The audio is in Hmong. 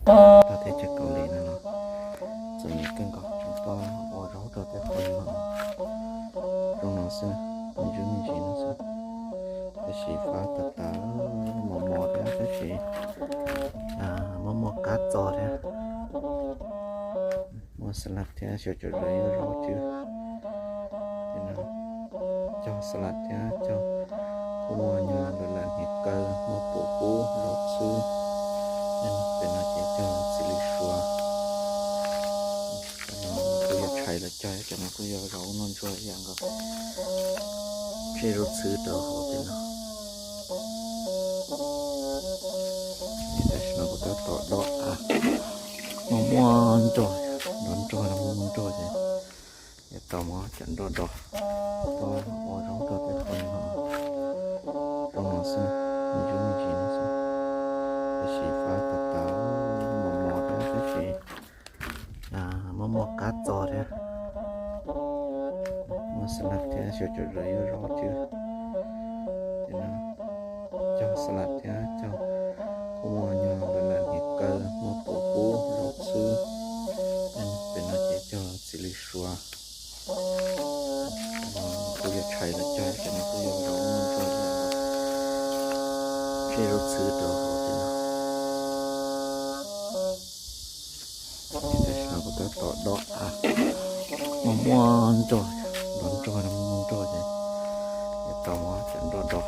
Tau tej chaw Kaus Lim no los txom nyem kawg nkaus, tseem tuaj ua zaub rau tej qhov zoo no xwb, me ntsis me ntsis no xwb. Tab sis fab tas tas, mos mos thiab tab sis muaj muaj kab txo thiab. Muaj xas las thiab, xyov cov zaub yuav zaub tsw. Cog xas las thiab cog, kuj muaj nyuag lawm hniav kaw, muaj pum kub, zaub txhwb. Pem no ces cog txiv lws suav. Cov no kuj yog tshais los cog, cov no kuj yog zaub noj ntsuag ib yam nkaus. Tseg zaub txhwb rau hauv tej no. Tam sim no kuv tab tom dob av, muaj muaj nroj, dob nroj no muaj muaj nroj ces yuav tau muab cov nroj dob, tuaj ua zaub rau tej qhov zoo no xwb, me ntsis me ntsis no xwb. Tab sis fab tas tas, mos mos thiab tab sis muaj muaj kab txo thiab. Muaj xas las thiab, xyov cov zaub yuav zaub tsw. Cog xas las thiab cog, kuj muaj nyuag lawm hniav kaw, muaj pum kub, zaub txhwb. Pem no ces cog txiv lws suav. Kuj yog tshais los cog, cov no kuj yog zaub noj ntsuag ib yam nkaus. Tseg zaub txhwb rau hauv tej no. Tam sim no kuv tab tom dob av, muaj muaj nroj, dob nroj no muaj muaj nroj ces yuav tau muab cov nroj dob.